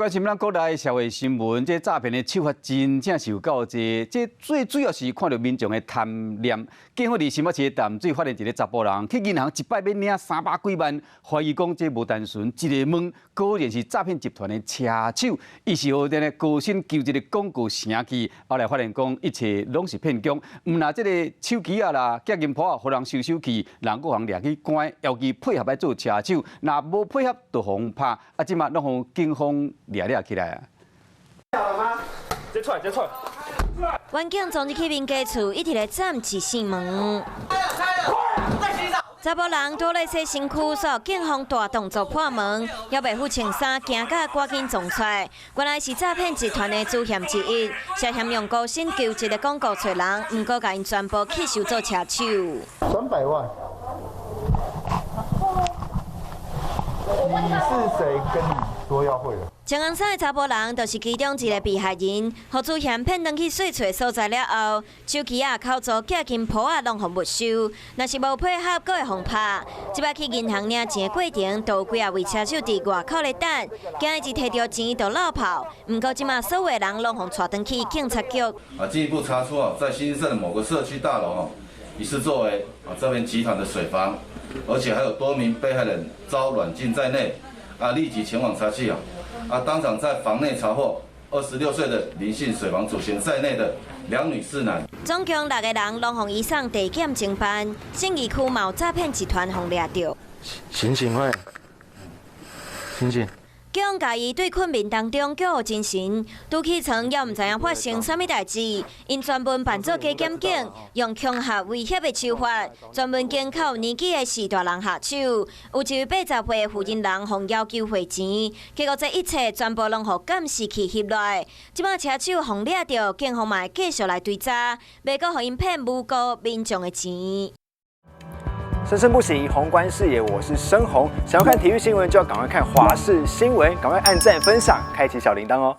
來關心咱國內社會新聞，這詐騙的手法真正是有夠濟。這最主要是看著民眾的貪念。警方佇新北市淡水發現一个查埔人去銀行一擺欲領三百幾萬，懷疑講這無單純，一个問果然是詐騙集團的車手，伊是予這个高薪求職的廣告騙去，後來發現講一切攏是騙局，毋但這个手機仔啦、寄銀簿仔，予人收收去，人閣予人掠去關，要求配合來做車手，若無配合就予人拍，啊，這馬攏予警方掠掠起來啊！接出來，接出來！員警衝入去民家厝，一直咧斬一扇門。查埔人拄咧洗身軀，煞警方大動作破門，猶未赴穿衫，驚甲趕緊衝出來。原來是詐騙集團的主嫌之一，涉嫌用高薪求職的廣告揣人，毋過共𪜶全部去收做車手。 300萬。你是誰跟你說要匯的？穿紅衫的查埔人就是其中一个被害人，予主嫌騙轉去稅厝所在了後，手機仔、口座、寄金簿仔攏予沒收，若是無配合，閣會予拍。這擺去銀行領錢的過程，都有幾仔位車手佇外口咧等，驚伊一提著錢就落跑。毋過這馬所有的人攏予帶轉去警察局。啊，進一步查出啊，在新社的某個社區大樓啊，疑似作為啊詐騙集團的水房，而且還有多名被害人遭軟禁在內，啊，立即前往查緝啊。啊！當場在房內查獲26歲的林姓水房主嫌在內的兩女四男。總共六个人攏予移送地檢偵辦，信義區嘛有詐騙集團予掠著。醒醒快，醒醒！警共伊對困眠當中叫予精神，拄起床猶毋知影發生啥物代誌，𪜶專門扮做假檢警，用恐嚇威脅的手法，專門揀較有年紀的序大人下手。有一位80歲的婦人人予要求匯錢，結果這一切全部攏予監視器翕落來。這擺車手予掠著，警方嘛會繼續來追查，袂閣予𪜶騙無辜民眾的錢。生生不息，宏觀視野，我是申宏。想要看體育新聞，就要趕快看華視新聞，趕快按讚、分享，開啟小鈴鐺哦。